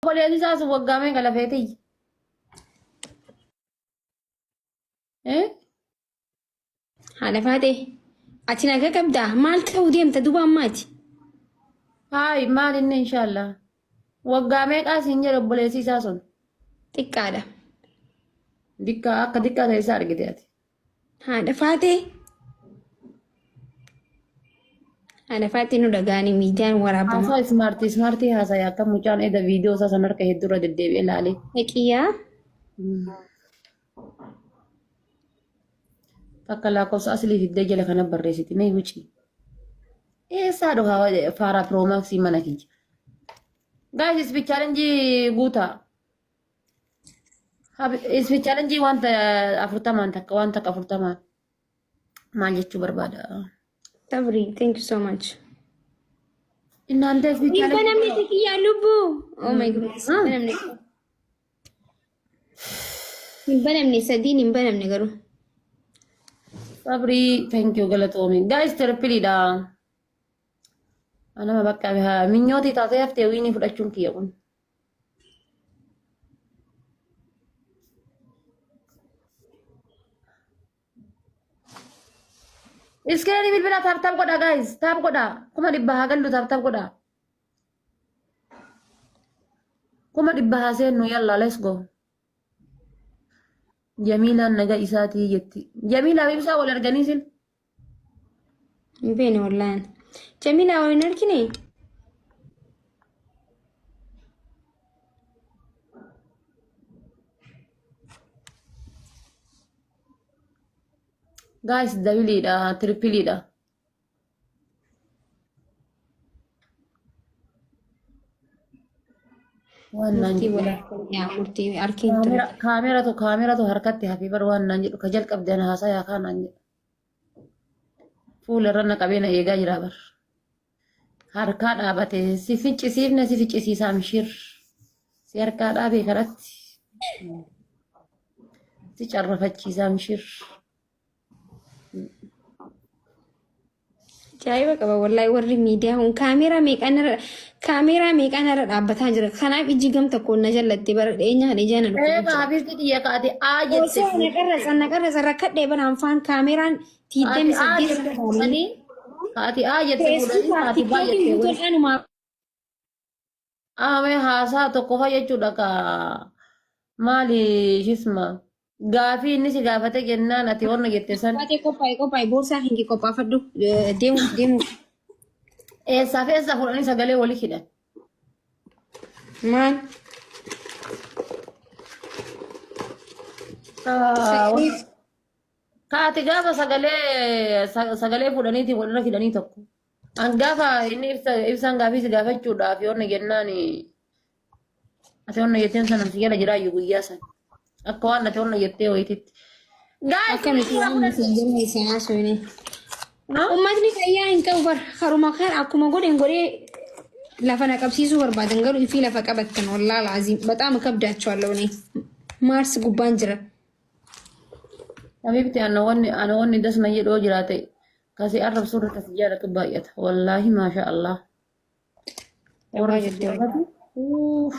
Obboleessi isaa sun waggaa meeqa lafeetiyya? Eh? Haadha faatee ati nagaa qabdaa maal ta'uu deemta duuba ammaati. Haay maal inni inshaallah. Waggaa meeqaa siin jedhe obboleessi isaa sun? Xiqqaadha. Dikkaa akka dikkaa ta'e isaa argite ati. Haadha faatee. Haadha faatee nu dhaga'anii miidiyaan waraabama. Haasaa ismaartii ismaartii haasa'e akka mucaan eda viidiyoo isaa san harka hedduu irra deddeebi'ee ilaalee. Haqiyyaa. Takka lakkoofsa asilii fiddee jala kana barreessiti mee wuci. Eessaa dhufa faaraa piroomaksii mana kiyya. Guys, ispi challenge guutaa. Ispi challenge wanta 40n takka waan takka 40n maal jechuu barbaada? Sabri, thank you so much. Innaante ispi Hin challenge. banamne kiyyaa lubbuu. Oh my goodness. Hin banamne. Hin banamne sadiin hin banamne garuu. Sabrii thank you galatoomi. Guys terpiliidha. Anama bakka minyootii taatee haftee wiinii fudhachuun kiyya kun. Iskiriinii bilbilaa taap taap godhaa guys taap godhaa 100,000 haa gallu taap taap godhaa. 100,000 haa seennu yalla let's go. Jamiilaan naga isaatii jetti. Jamiilaa fi ibsaa wal arganii sin. Hin beekne wallaahi. Jamiilaa wal hin argine? Guys dabiliidha tiripiliidha. Waan naan Murtii jedhu. wal yaa murtii harkeen ture. Kaameeratu kaameeratu harkatti hafee bar waan naan jedhu ka jalqabde ana haasayaa kaa naan jedhu. Fuula irra na qabee na eegaa jira bar. Harkaa dhaabate si ficcisiifne si ficcisiisaa mishir. Si harkaa dhaabee kanatti si carrafachiisaa mishir. Ajaa'iba qaba wallaahi warri miidiyaa kun kaameeraa meeqaan irra kaameeraa meeqaan irra dhaabbataa jira. Kanaaf ijji gam tokkoon na jallatte bara dhiyeenya kana ijaan na dhukkubu Eega jira. hafiifti xiyya kaate aa jette Osoo na qarratsa na qarratsa rakkadhee bara anfaan kaameeraan Kaate digdami aa saddeet jette irra fuudhanii kaate aa jette fuudhanii Feesbuukaa kaate baa tiktookiin jette guutuun wal. anumaa Aamee haasaa tokko fa jechuudha ka maali shisma gaafii inni si gaafate jennaan ati wanna jette san Baatee qophaa'e qophaa'e boorsaa kan kee qophaafadhu deemuuf deemuuf. eessaa fi eessaa fuudhanii sagalee wali hidhan. Maal? Sagalee Ka ati gaafa sagalee sagalee fuudhaniitiin walirra hidhanii tokko. An gaafa inni ibsa ibsaan gaafii si gaafachuudhaaf yoonna jennaan ati onna jetteen sana si jala jiraayyu guyyaa sana. Akka waan ati onna jettee wayititti. Guys, Akkamitti waan nuti hin jenne isin haasofne. No? Uummatni fayyaa hin qabu bar haruma kan akkuma godhen godhee lafa na qabsiisuu barbaadan garuu ifii lafa qabattan wallaahi alaaziim baxaam kabdaachuwallahu ne maars gubbaan jira. Habibti ana wanni ana wanni das na jedhu yoo jiraate kasi arrabsuu irra kasi jaalatu baay'ata. Wallaahi maasha Allah. Warra Dhugaa si jette. jaalatu. Uff.